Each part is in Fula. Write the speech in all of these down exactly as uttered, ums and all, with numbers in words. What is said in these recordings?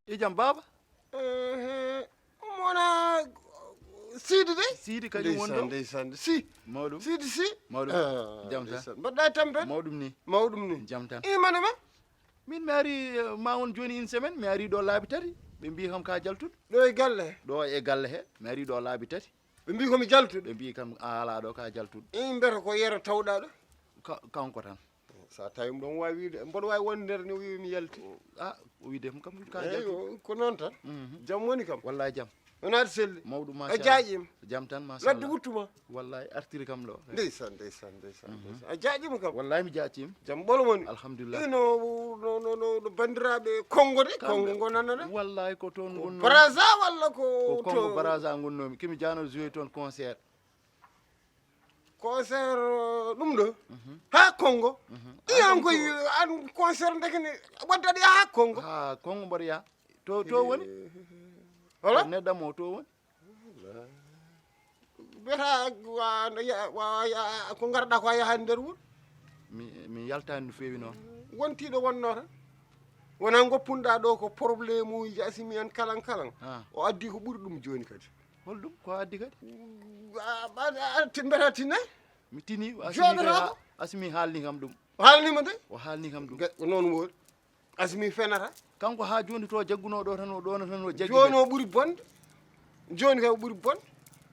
Ijam baaba. Ehe. Mona Sidi de? Sidi kañum won ɗo. Ndeysaan, ndeysaan. Si. Mawɗum. Sidi si. Mawɗum. Ah, jam tan. Ndeysaan. Mbaɗɗa e tampere? Mawɗum ni. Mawɗum ni. Jam tan. Imana ma? Min mi ari, eh, ma won jooni une semaine, mi ari ɗo laabi tati. Ɓe mbi kam ka jaltuɗo. Ɗo e galle? Ɗo e galle he, mi ari ɗo laabi tati. Ɓe mbi ko mi jaltuɗo? Ɓe mbi kam a ala ɗo ka jaltuɗo. In mbiyata ko yero tawɗa ɗo? Ka-, kanko tan. Sa tawi ɗum ɗon wawi wiide, mboɗo wawi wonde nder ni o wi mi yalti. Ah, o wiide kam ka jaltu. Eyyo, ko noon tan. Mhm. Jam woni kam. Wallahi jam. Wonaa selli. Mawɗum, a machallah. Jaaƴiima. Jam tan, machallah. Ladde wuttuma. Wallahi artiri kam ɗo. Ndeysaan, ndeysaan, ndeysaan, mhm, ndeysaan. A jaaƴiima kam. Wallahi mi jaaƴiima. Jam ɓolo woni. Alhamdulillah. Ino no, no, no, no, no banndiraaɓe Konngo de, kamɓe. Konngo ngonana na? Wallahi ko toon ngonnomi. Baraza walla ko Ko Konngo to Baraza ngonnomi. Kimi jano joué toon concert. Concert, uh, ɗum ɗo? Mhm. Haa Konngo? Mhm. Iyan koy an concert ndeke ne wadda ɗi haa Konngo? Haa Konngo mboɗo yaha. To, to woni? Wala? Neɗɗam o to woni? Mbiyata wa, wa, ya, ko ngarɗa ko a yaha nder wuro? Mi, mi yaltani no feewi noon. Wonti ɗo wonno tan. Wona ngoppunɗa ɗo ko problème uji asimi en kalan kalan. Ah. O addi ko ɓuri ɗum jooni kadi. Holɗum ko addi kadi? A, a, a, ti-, mbiyata tinay? Mi tini, asimi kay ha-, asimi haalni kam ɗum. O haalnima de? O haalni kam ɗum. Ga-, ko noon woori. Asimi fenata. Kanko ha joni to jagguno ɗo tan, o ɗo tan o jaggi. Joni o ɓuri bonde. Joni kay o ɓuri bonde.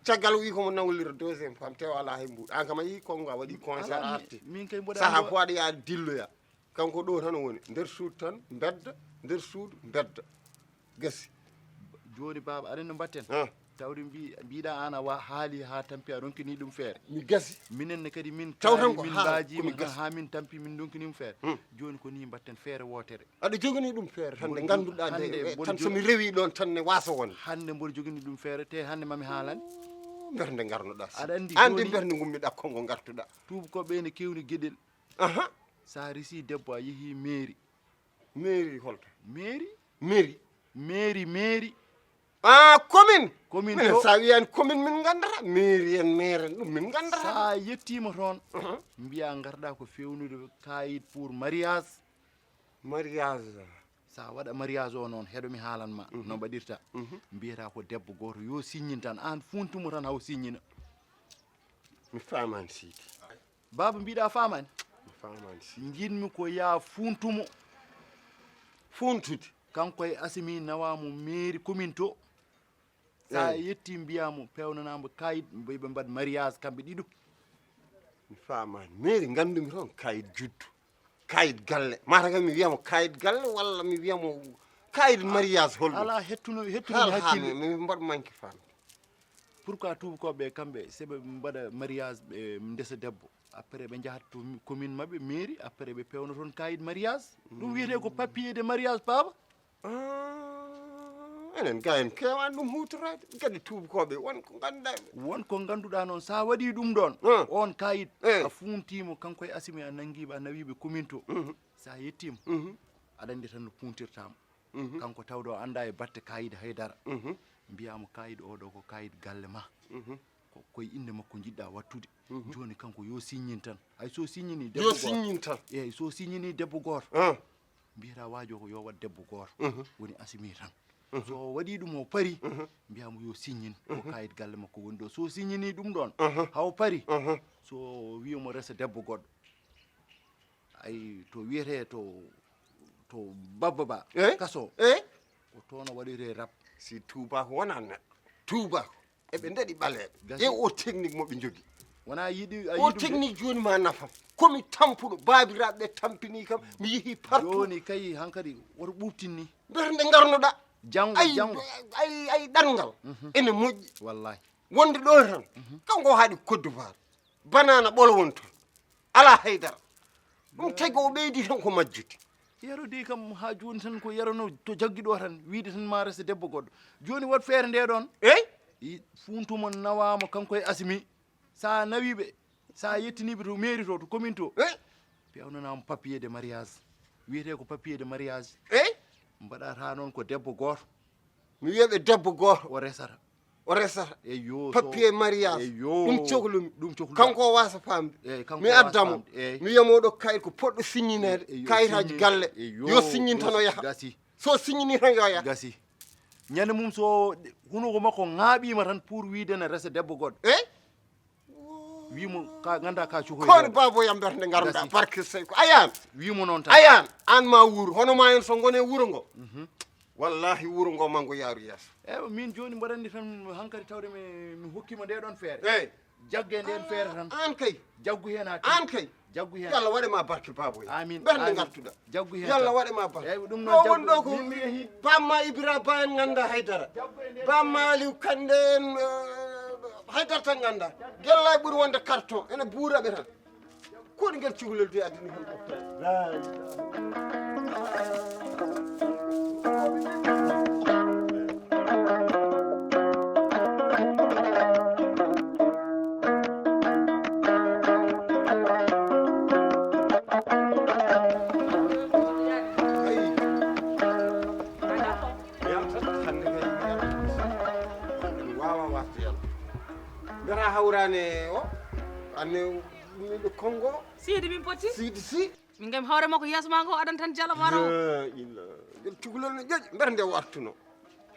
Caggal o wi komo nawlira deuxième femme, te o ala hay mbuuɗu. An kam a yii Konngo a waɗi concert a arti. Min kay mboɗo saha fof aɗa yaha dilloya. Kanko ɗo tan o woni. Nder suudu tan, mbedda, nder suudu, mbedda. Gasi. Joni baaba, aɗa no mbatten? Ah. Tawde mbi-, mbiɗa an a wa-, haali ha tampi a ronkini ɗum feere. Mi gasi. Minen ne kadi min taw tan kaali, ko min ha, mbaaji ko mi ma gasi. Ha min tampi min ronkini ɗum feere. Hmm. Joni ko ni mbatten feere wootere. Aɗa jogani ɗum feere tan nde ngannduɗaa nde, hannde eh, mboɗo tan so mi rewi ɗon tan ne waasa wonde. Hannde mboɗo jogani ɗum feere te hannde mami haalani. Mberde ngarnoɗaa si. Aɗa anndi an de joni mberde ngummiɗaa Konngo ngartuɗaa. Tuubakooɓe ne kewni geɗel. Aha. Sa resi debbo a yehi mairie. Mairie holto? Mairie? Mairie. Mairie, mairie. Ah, commune. Commune. Minen to. Sa wiyani commune min gandata, mairie en, maire en, ɗum min gandata. Sa yettima toon, aha, mbiya garɗa ko fewnude kayit pour mariage. Mariage. Sa waɗa mariage o noon, heɗo mi haalan ma, mhm, no mbaɗirta. Mhm. Mbiyata ko debbo goto yo signine tan, an funtumo tan haw signina. Mi famani Sidi. Baaba, mbiɗa famani? Mi famani si. Njiɗmi ko ya funtumo. Funtude? Kanko e Asimi nawamo mairie commune to. Sa, eh, yetti mbiyamo pewnanamo kayit, mbo ɓe mbaɗa mariage kamɓe ɗiɗo. Mi famani. Mairie gandumi toon kayit juddu. Kayit galle. Mata kam mi wiyamo kayit galle walla mi wiyamo kayit mariage holɗum? Ala hettuno, hettuno mi hakkille. Mi, mi mbaɗ manque famde. Pourquoi tuubakooɓe kamɓe, so ɓe mbaɗa mariage, ɓe ndesa debbo, après ɓe njahat to commune maɓɓe, mairie, après ɓe pewna toon kayit mariage? Ɗum wiyetee ko papier de mariage, baaba. Ah, enen ga en keewani ɗum huutoraade. Kadi tuubakooɓe, won ko ngannduɗaa ɓe. Won ko ngannduɗaa noon, so a waɗii ɗum ɗoon, ah, oon kayit, eh, a fuuntiimo, kanko e Asimi, a nanngiiɓe, a nawiiɓe commune to. Mhm. So a yettiima, mhm, aɗa anndi tan no puuntirtaamo. Mhm. Kanko tawde o anndaa e batte kayit haydara. Mhm. Mbiyaamo kayit o ɗo ko kayit galle ma. Mhm. Ko koye innde makko njiɗɗa wattude. Mhm. Jooni kanko yo signine tan. Hay so signini debbo gooto. Yo signine tan. Eey, so signini debbo gooto. Ah. Mbiyata waajo ko yo waɗ debbo gooto, woni Asimi tan. So o waɗii ɗum, o pari, mbiyaa mo yo siññin ko kaayit galle makko woni ɗo. So siññinii ɗum ɗoon, haw pari, so wiya mo resa debbo goɗɗo. Ay, to wiyetee to, to Babba Ba, eh? Kaso, eh? Ko toon o waɗiree rap. Si tuubaako wonaa neɗɗo. Tuubaako. Eɓe ndaɗi ɓaleeɓe. Gasi. Ƴeew o technique mo ɓe njogii. Wonaa yiɗi, a o yiɗi technique jooni ma nafam. Ko mi tampuɗo, baabiraaɓe ɓe tampinii kam, mi yehii partout. Jooni kay hankadi woto ɓuuɓtin ni. Mbete nde ngarnoɗaa. Janngo, ay, janngo. Ay, ay, ɗanngal. Mhm. Ene moƴƴi. Wallahi. Wonde ɗo tan, kanko haaɗi Côte d'Ivoire. Banana ɓolo woni toon. Alaa haydara. Ɗum tagi o ɓeydi tan ko majjude. Yero dey kam haa jooni tan ko yero no to jaggi ɗo tan, wiide tan ma rese debbo goɗɗo. Jooni waɗ feere nde ɗoon. Ey? I-, fuuntu mon nawaama kanko e Asimi. So a nawii ɓe, so a yettiniiɓe to mairie to, to commune to, ɓe awnanaama papier de mariage. Wiyetee ko papier de mariage. Ey? Mbaɗata noon ko debbo gooto. Mi wiya ɓe debbo gooto. O resata. O resata. Eyyo, so papier mariage. Eyyo. Ɗum cohlumi. Ɗum cohluɗaa. Kanko o waasa faamde. Eyyi, kanko mi o waasa adda mo. Faamde, eyyi. Mi wiya mo ɗo kayit ko poɗɗo siññineede. Eyyo, kayitaaji siññi-, galle. Eyyo, yo siññin tan o yaha. Gasi. So siññinii tan yo yaha. Gasi. Ñande mum so hunuko makko ŋaaɓiima tan pour wiide ne resa debbo goɗɗo. Eh? Wii mo ka nganndaa ka cohoy. Kono baabo yam mberte nde ngarnoɗaa. Gasi. Barke Seyko. Ayaan. Wii mo noon tan. Ayaan. Aan ma wuur. Hono ma en so ngone wuro ngo. Mhm. Wallahi wuro ngo ma ngo yaaru yeeso. Eywa, min jooni mbaɗanmi tan hankadi tawde mi, mi hokkiima nde ɗoon feere. Eey. Jagge ndeen feere tan. Aan kay. Jaggu heen haa timma. Aan kay. Jaggu heen. Yo Allah waɗe ma barke baabo yam. Amiin. Mberde ngartuɗaa. Jaggu heen tan. Yo Allah waɗe ma barke. Eywa, ɗum noon ɗo woni ɗo ko min mi yehii. Bamma Ibra Ba en nganndaa haydara. Bamma Aliou Kande en, eh, haydara tan nganndaa. Gellaa ɓuri wonde carton. Ene buura ɓe tan. Ko woni ngel cukalel de addani heen ɓoftal. Laa ilaaha illallah. Ayi. Yalta, hannde kay mi yalta. Mi waawaa waasde yalta. Mbiyata hawraane o, anne miɗo Konngo. Siidi min poti? Siidi si. Min kam hoore makko yeeso ma ngo adan tan jala waro. La ila. Ngel cukalel no ƴoƴi, mbiyata nde o artuno.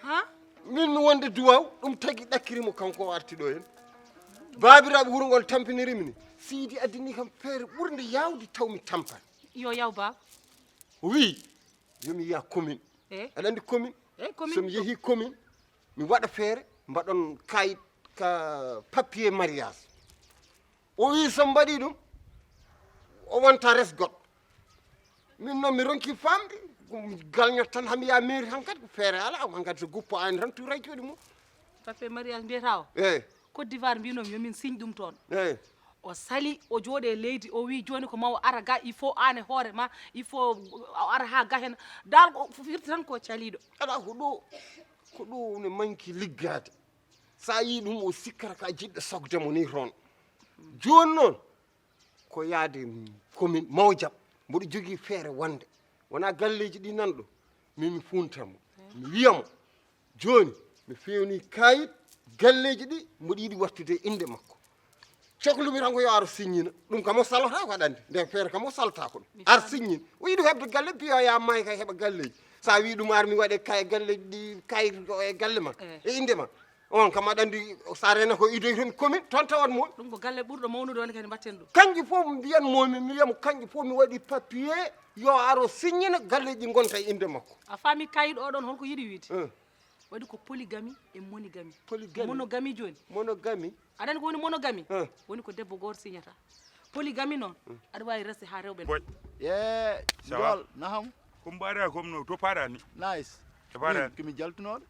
Ha? Min mi wonde duwaw, ɗum tagi ɗakkiri mo kanko o arti ɗo heen. Baabiraaɓe wuro ngol tampinirimi ni. Siidi addani kam feere ɓurde yaawde taw mi tampa. Yo yaw baaba. O wii, yo mi yaha commune. Eh? Aɗa anndi commune? Eh, commune. So mi yehii commune, mi waɗa feere, mbaɗon kayit ka papier mariage. O wii so mbaɗii ɗum, o wonta res goɗɗo. Min noon mi ronki faamde, ko mi galñoto tan, hami yaha mairie hankadi, ko feere alaa, hankadi so guppo aani tan tuuray cuuɗi mum. Papier mariage mbiyata o? Eey. Côte d'Ivoire mbinomi yo min signe ɗum toon. Eey. O sali, o jooɗi e leydi, o wii jooni ko ma o ara ga, il faut aan e hoore ma, il faut o ara haa ga heen. Dal ko firti tan ko caliiɗo. Alaa, ko ɗo, ko ɗo ne manki liggaade. So a yii ɗum, o sikkata ka jiɗɗo sokde mo ni toon. Jooni noon, ko yaade commune Mawjab, mboɗo jogii feere wonde. Wonaa galleeji ɗi nan ɗo, min mi fuunta mo. Mi wiya mo, jooni, mi feewni kayit galleeji ɗi, mboɗo yiɗi wattude e innde makko. Coklumi tan ko yo ar siññina. Ɗum kam o salata ko aɗa anndi. Nde feere kam o salata ko ɗum. Ar siññin. O yiɗi heɓde galle, piyo ya maayi kay heɓa galleeji. So a wii ɗum ar mi waɗe kay galleeji ɗi, kayit o e galle ma, eh, e innde ma. On kam aɗa anndi so a rena ko idoy toon commune, toon tawat mo. Ɗum ko galle ɓurɗo mawnude wonde kadi mbatten ɗum. Kanƴe fof mbiyan mo, mi wiya mo kanƴe fof mi waɗi papier, yo ar o siññina galleeji ngonta e innde makko. A faami kayit o ɗoon holko yiɗi wiide? Eh. Waɗi ko polygamie e monogamie. Polygamie. Monogamie jooni. Monogamie. Aɗa anndi ko woni monogamie? Eh. Woni ko debbo gooto siñata. Polygamie noon, mm, aɗa waawi resde haa rewɓe. Boy. Ye, ça va? Jol, naham. Ko mbaɗa comme no, to paɗa ni? Nice. To paɗa. Min, ko mi jaltunooɗo.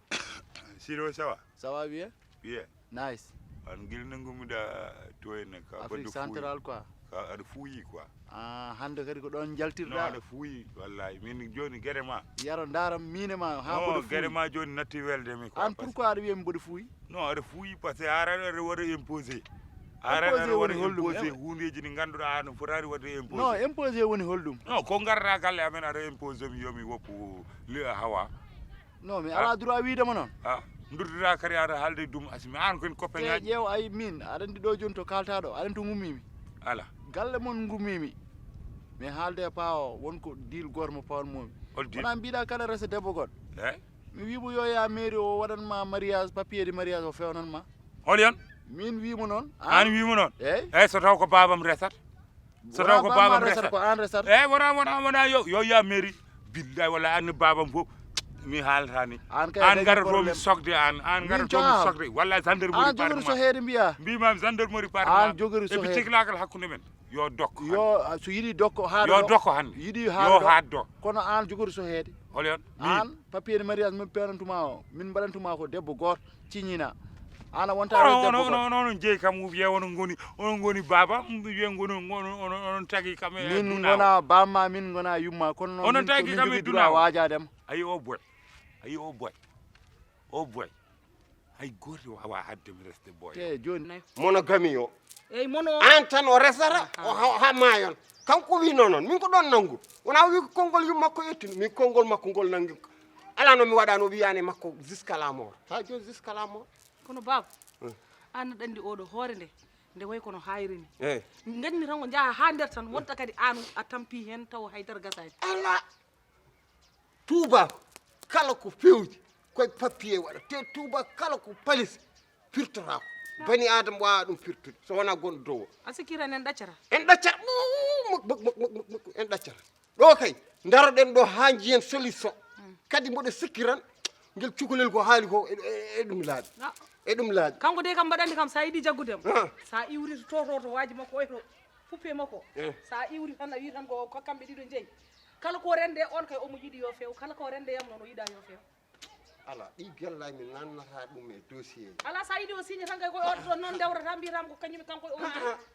Siro, ça va? Ça va bien? Bien. Nice. An gila nangumi da to en ka Afrique Centrale quoi. Ka aɗa fuuyi quoi. Ah, hannde kadi ko ɗoon njaltirɗaa? Non, aɗa fuuyi, wallahi. Min jooni gere ma. Yaro ndaara miine ma, haa mboɗo fuuyi. Non, gere ma jooni natti welde mi quoi. An pourquoi aɗa wiya mi mboɗo fuuyi? Non, aɗa fuuyi parce que a ara aɗa waɗa imposé. A ara aɗa waɗa imposé huundeeji ɗi ngannduɗaa an fotaani waɗde imposé. Non, imposé woni holɗum? Non, ko ngarɗaa galle amen aɗa imposé mi yo mi woppu li hawa. Non, mi alaa droit wiide mo noon. Ah, ndurdiraa kadi aɗa haalde dum asmi an kon copain ngaji. Ƴeew ay min, aɗa anndi ɗo jooni to kaaltaa ɗo, aɗa anndi to ngummiimi. Ala. Galle mon ngummiimi. Mi haalde e paawo, won ko deal gooto mo pawanmomi. Hol diiɗo? Wona mbiɗa kala resa debbo goɗɗo. Eyi. Mi wimo yo ya mairie o waɗan ma mariage, papier de mariage o fewnan ma. Hol yon? Min wimo noon. An wimo noon? Eyi. Eyi, so taw ko babam resata? So taw ko babam resata? Ko an resata. Eyi, wona, wona, wona, yo, yo ya mairie. Billahi wala an babam fof. Mi haalata ni. An kay an garoto mi sokde an. An garoto mi sokde. Walla gendarmerie. An jogori so heede mbiya. Mbimami gendarmerie par. An jogori so heede. Epi teklakal hakkunde men. Yo dokko. Yo, so yiɗi dokko haado. Yo dokko hannde. Yiɗi haado. Yo haado. Kono an jogori so heede. Hol yon? An papier de mariage min pewnantuma o. Min mbaɗantuma ko debbo gooto ciñina. Ana wonta on debbo gooto. On jeeyi kam wiye onon ngoni, onon ngoni baba, wiye ngoni onon tagi kam e. Min ngona bamma, min ngona yumma, kono non onon tagi kam e duna waajade am. Ayi o boy. Ayi o boy. O boy. Hay gooto waawaa haɗde mi resde boy. Te jooni. Monogami o. Eyi mono. An tan o resata o ha maayon. Kanko wi noon noon min ko ɗoon nanngu. Wona wi ko konngol yumma makko ƴettumi min konngol makko ngol nanngi. Alaa no mi waɗano wiyaani makko jusqu'à la mort. Ha jooni jusqu'à la mort. Kono baaba. An aɗa anndi oɗo hoore nde nde way kono hayri ni. Eyi. Nganni tan ko njaha ha nder tan wonta kadi an a tampi heen taw haydara gasaani. Alaa. Tuuba kala ko fewji koye papier waɗa te tuuba kala ko palis firtotako. Bani adam wawa ɗum firtude so wona gonɗo dow o. A sikkiran en ɗaccata? En ɗaccata. En ɗaccata. Ɗo kay daroɗen ɗo ha jiyen solution. Kadi mboɗo sikkiran ngel cukalel ko haali ko e ɗum laaɓi. E ɗum laaɓi. Kanko de kam mbaɗandi kam sa yiɗi jaggudema sa iwri to toto to waji makko oyto. Fuppe makko. Sa iwri tan a wi tan ko kamɓe ɗiɗo jeyi. Kala ko rende on kay omo yiɗi yo few kala ko rende yam noon o yiɗa yo few. Ala ɗi gellay mi nannata ɗum e dossier. Ala sa yiɗi o signe tan kay koye oto ɗon noon ndewrata mbiyatam ko kañum kanko o.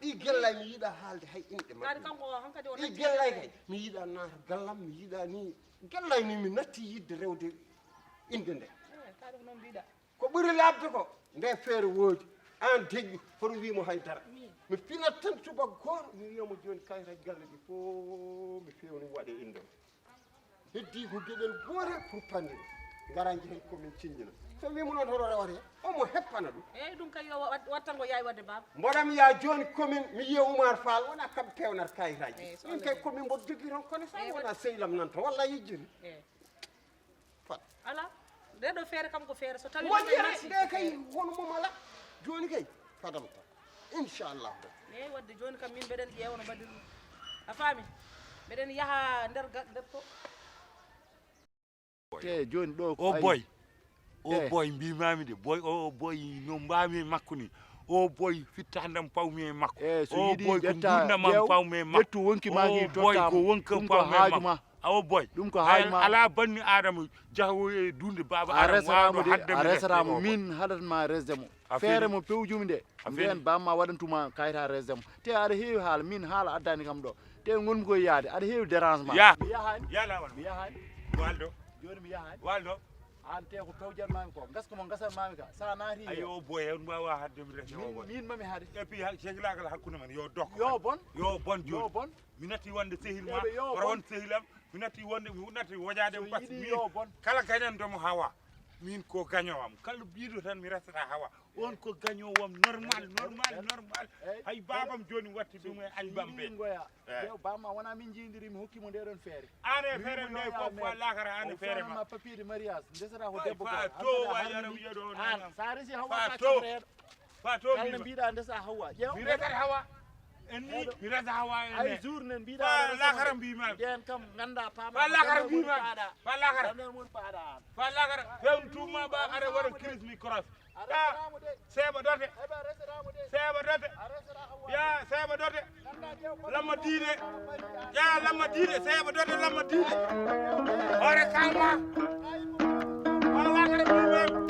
Ɗi gellay mi yiɗa haalde hay inɗe maɓɓe. Kadi kanko hankadi o ɗi gellay kay mi yiɗa naata gallam mi yiɗa ni gellay ni mi natti yidde rewde inde nde. Kaɗum noon mbiɗa. Ko ɓuri laaɓde ko nde feere woodi aan deƴƴu hoto wiimo hay dara. Mi finat tan subaka gooto mi wiyamo jooni kayitaji galle ɗi fof mi fewni waɗe inndema. Heddii ko geɗel gootel pour panndina ngara njehen komin ciññina. So wiimo noon hoto rewata heen omo heppana ɗum. Eeyi ɗum kay yo wattango yaay waɗde baaba. Mboɗam yaa jooni komin mi yiya Oumar Fall wona kam pewnata kayitaji. Min kay komin mboɗo jogii toon kono sa wona sehilam nan to walla yejjini. Fat. Ala. Nde ɗo feere kam ko feere so tawi moƴƴere nde kay hono mum ala. Jooni kay fadam tan inchallah. Eyi wadde jooni kam min mbeɗen ƴeewa no mbaɗir ɗum a faami. Mbeɗen yaha nder nder to. Te jooni ɗo o boy. O boy mbimami de boy o boy no mbami e makko ni. O boy fittandam pawmi e makko. O boy ko gurdamam pawmi e makko. Ƴettu wonki ma ki tottama ko wonki pawmi e makko. Awo boy. Ɗum ko haali ma. Ala banni adama jahowo e dunde baba a resatamo de a resatamo min haɗatma resde mo. Feere mo pewjumi nde mbiyen bamma waɗantuma kayita resde mo te aɗa heewi haala min haala addani kam ɗo te gonmi koye yaade aɗa heewi dérangement. Ya mi yahani ya lawal mi yahani. Waldo. Joni mi yahani waldo. An te ko pewjanmami ko gaska mo gasatmami ka sa naati ayo boy on mbawa hadde mi resde o boy. Min mami haade. Et puis segilagal hakkude men yo dokko yo bon yo bon joni. Mi natti wonde sehil ma wara won sehilam. Mi natti wonde mi natti wojade mo bas min kala gañandomo hawa. Min ko gañowam kala biɗo tan mi restata hawa. On ko gañowam normal normal normal. Hay babam joni watti ɗum e albam ɓe. Bamma wona min jiidiri mi hokki mo nde ɗon feere. An e feere nde fof wa lakara an e feere ma papier de mariage ndesata ko debbo fa to wa yara wiya ɗo an sa resi hawa fa to. Fa to kala mbiɗa ndesa hawa ƴeew mi resat hawa. En ni mi resa hawa en ay jour ne mbiɗa fa lakara mbima nden kam ganda pama fa lakara mbima fa lakara fa lakara fewn tuma ba are wala crise mi cross. Seeba dote. Seeba dote. Ya seeba dote. Lamma diine. Ya lamma diine seeba dote lamma diine. Hoore kalma. Hoore wakare ɗum.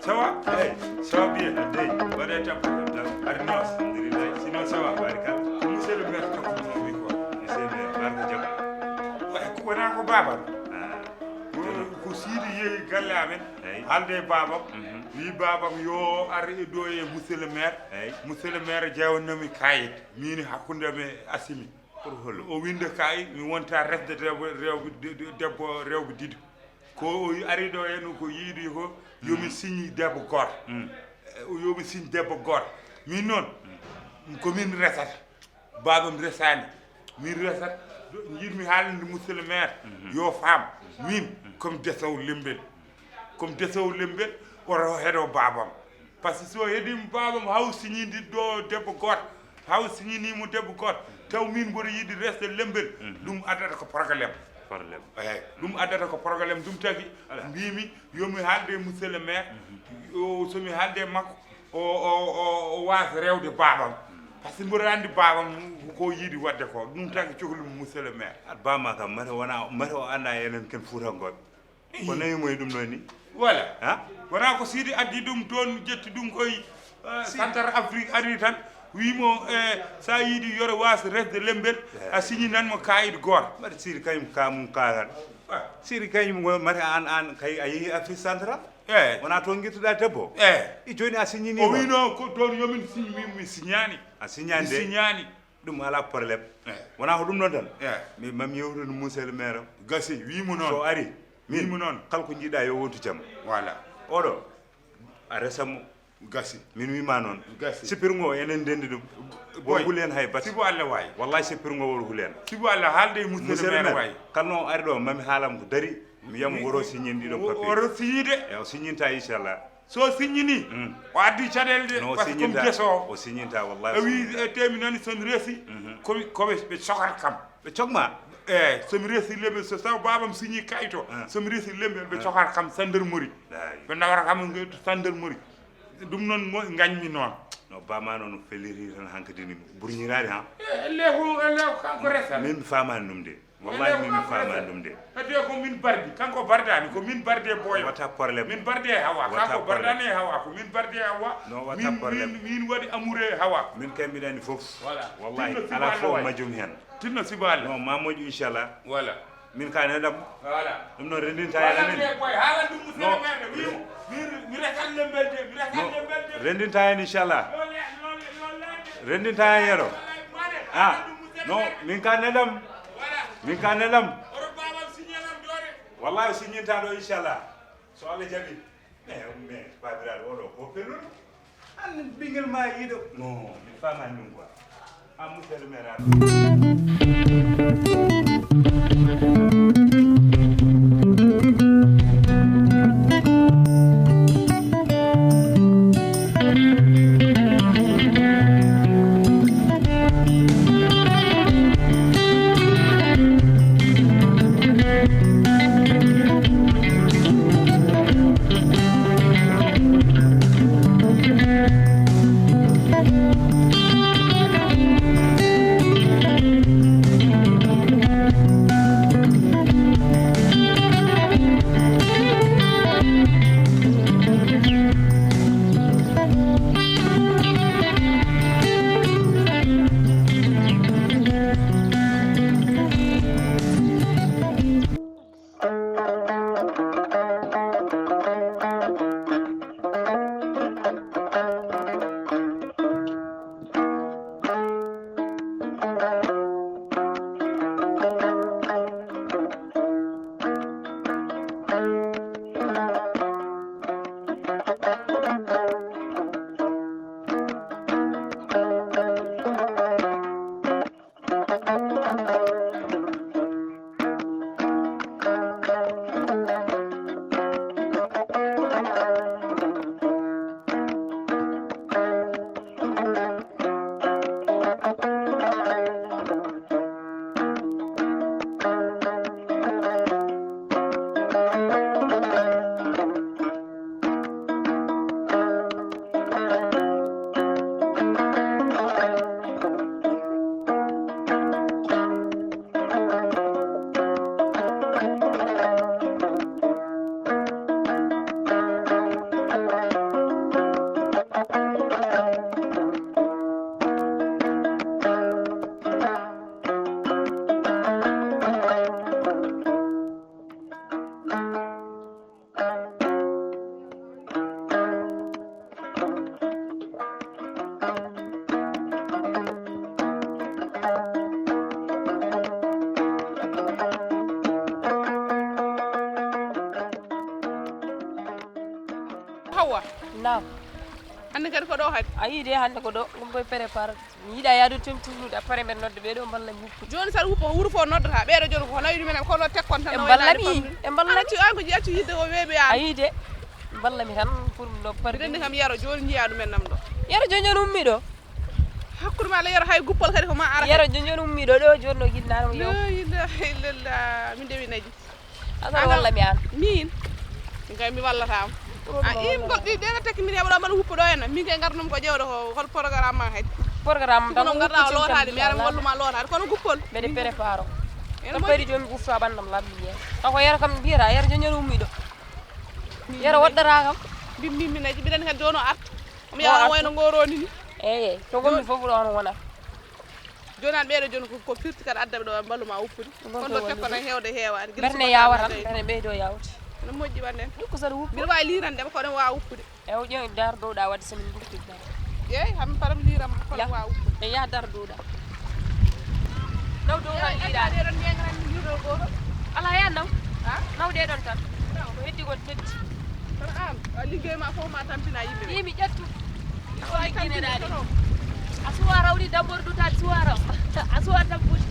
Ça va? Hey, ça va bien? Adey, waɗe tappo. Ari non, alhamdulillah. Sinon, ça va? Barika. Ko monsieur le maire toppatoo wi quoi. Monsieur le maire, barka jam. Way, ko wona ko baaba. Ah. Ko, ko Sidi yehi galle amen. Hey. Haalde e baabam. Mhm. Wi baabam yo ar e ɗo e monsieur le maire. Hey. Monsieur le maire jeewannoomi kayit. Min hakkunde mi Asimi. Pour holo? O winnda kay, mi wonta resde debbo, rewɓe, de-, de-, debbo, rewɓe ɗiɗi. Ko o ari ɗo heen ko yiɗi ko, yo mi signe debbo gooto. Mm. Eh, yo mi signe debbo gooto. Min noon, ko min resata. Baabam resaani. Min resat, njiɗmi haalande monsieur le maire, yo faam. Min, comme desowo Lembel. Comme desowo Lembel, oto heɗo baabam. Par ce que so heɗiima baabam, haw signidi ɗo debbo gooto, haw signiniimo debbo gooto, taw min mboɗo yiɗi resde Lembel, ɗum addata ko problème. Problème. Eeyi, ɗum addata ko problème. Ɗum tagi, mbimi, yo mi haalde e monsieur le maire, o, so mi haalde e makko, o, o, o, o waasa rewde baabam. Par ce que mboɗo anndi baabam ko yiɗi waɗde ko. Ɗum tagi cohlumi monsieur le maire. Aɗa bama kam, mate wona, mate o annda enen ken Fuutankooɓe. Ko nawi mo e ɗum ɗo ni? Voilà. Ha? Wona ko Sidi addi ɗum toon, ƴetti ɗum koye, eh, Centre Afrique, ari tan, wimo, eh, sa yiɗi yoro was resde Lembel, a signinan mo kayit gooto. Mbaɗa Sidi kañum ka mum kagal. Ah. Sidi kañum ngo, mate an, an kay a yehi Afrique Central? Eh. Wona toon gettuɗa debbo? Eh. I joni a signini mo? O wino ko toon yomin signi, mi, mi signani. A signani de? Mi signani. Ɗum alaa problème. Eh. Wonaa ko ɗum ɗon tan. Eh. Mi, mami yewtude monsieur le maire. Gasi, wii mo noon. So ari, min, wii mo noon. Kala ko njiɗa yo wontu jam. Voilà. Oɗo, a resa mo. Gasi. Min wii ma noon. Gasi. Sippirgo o, enen ndenndi ɗum. Boy, woro hul heen hay bati. Sibu Allah waay. Wallahi sippirgo o woro hul heen. Sibu Allah haalde e monsieur le maire waay. Kala no o ari ɗo, mami haalam ko dari. Mi yam woro signin ɗiɗo papier. Woro signi de. E o signinta inchallah. So signini, mm, o addi caɗeele de, no o signita, o signita, wallahi. A wi, e temi nani son resi, mhm, ko wi, ko ɓe, ɓe cokata kam. Ɓe cokma? Eyi, so mi resi lembe, so taw babam signi kayito, ah, so mi resi lembe, ɓe, ah, cokata kam gendarmerie. Ɓe nawata kam to gendarmerie. Ɗum noon mo gañmi noon. No bama noon feliri tan hankadi ni burñiraade ha. E, elle ko, elle ko kanko resa. Min mi faamaani ɗum de. Wallahi min mi faamaani ɗum de. Hedde ko min bardi, kanko bardaani, ko min bardi e boyo. Wata problème. Min bardi e Hawa, kanko bardaani e Hawa, ko min bardi e Hawa. No wata problème. Min, min waɗi amour e Hawa. Min kay mbiɗa anndi fof. Voilà. Wallahi, tinno sibo Allah waay. Tinno sibo Allah. No, ma moƴƴu inchallah. Voilà. Min ka neɗam. Voilà. Ɗum noon rendinta hen amin. Boy, haala ɗum monsieur le maire, wi mo. Mi, mi resat lembel de, mi resat lembel de. Rendinta hen inchallah. Rendinta hen yero. Ah, no, min ka neɗam. Min ka neɗam. Wallahi o signinta ɗo inchallah. So Allah jaɓi. Mais, mais, babiraɗo oɗo ko pelluɗo. An ɓingel ma yiɗo. No, mi faamaani ɗum quoi. Ah, monsieur le maire. Hawa. Naam. Hannde kadi ko ɗo kadi? A yii de, hannde ko ɗo. Ɗum koye prépare. Mi yiɗa yahdude toon tullude, après mbeɗa nodda ɓee ɗo mballa mi wuppude. Jooni saɗa wuppa ko wuro fof noddata, ɓee ɗo jooni ko nawi ɗumen, kono tekkon tan. Ɓe mballa mi, ɓe mballa mi. Accu, an ko accu yidde ko weeɓi an. A yii de, mballa mi tan pour mi ɗo parde. Mbiɗa anndi kam Yero jooni njiya ɗumen nam ɗo. Yero jooni jooni ummi ɗo. Hakkude ma le Yero hay guppol kadi ko ma ara. Yero jooni jooni ummi ɗo, ɗo jooni no ginnaaɗo mo yew. La ilaha illallah, min de mi naji. Aɗa walla mi an? Min? Min kay mi wallataama. A im goɗɗi ɗeɗa tekki min heɓa ɗo mbaɗa wuppa ɗo henna. Min kay ngarnum ko ƴeewde ko hol programme ma kadi. Programme tan ko ngarɗa o lootaade mi ara mi walluma lootaade kono guppol. Mbeɗe prépare o. Ene moƴƴi. Peri jooni ufto a ɓandam labbi jeeya. Kanko Yero kam mbiyata Yero joñono ummi ɗo. Yero waɗɗata kam. Mbimmi min aji mbiɗen kadi jooni o arta. Omo yawa wayno ngoroni ni. Eyi, to gonmi fof ɗo on wonata. Jooni an ɓeeɗo jooni ko, ko firti kadi addaɓe ɗo e mbalu ma woppude. Kono ɗo tekkona heewde heewaani. Gila berne yaawa tan, berne ɓeydo yaawde. No moƴƴi waɗde en. Ɗum ko saɗa woppu. Mbiɗa waawi liirande ma ko ɗen waawa woppude. E o ƴeew dar dow ɗa wadde so min mburti dar. Eeyi, ham param liiram kono waawa woppude. E yaa dar dow ɗa. Naw dow ngal liiɗaade. Ɗeɗon njeeganan mi liiɗol gooto. Alaa, yaa naw. Ha? Naw ɗeɗon tan. Naw. Ko heddi kon teddi. Tan aan, a liggey ma fof ma tampina yimɓe ɓe. Yimi ƴettu. Ɗo a tampini tan o. A suwa rawɗi dambordu tan suwa raw. A suwa tampude.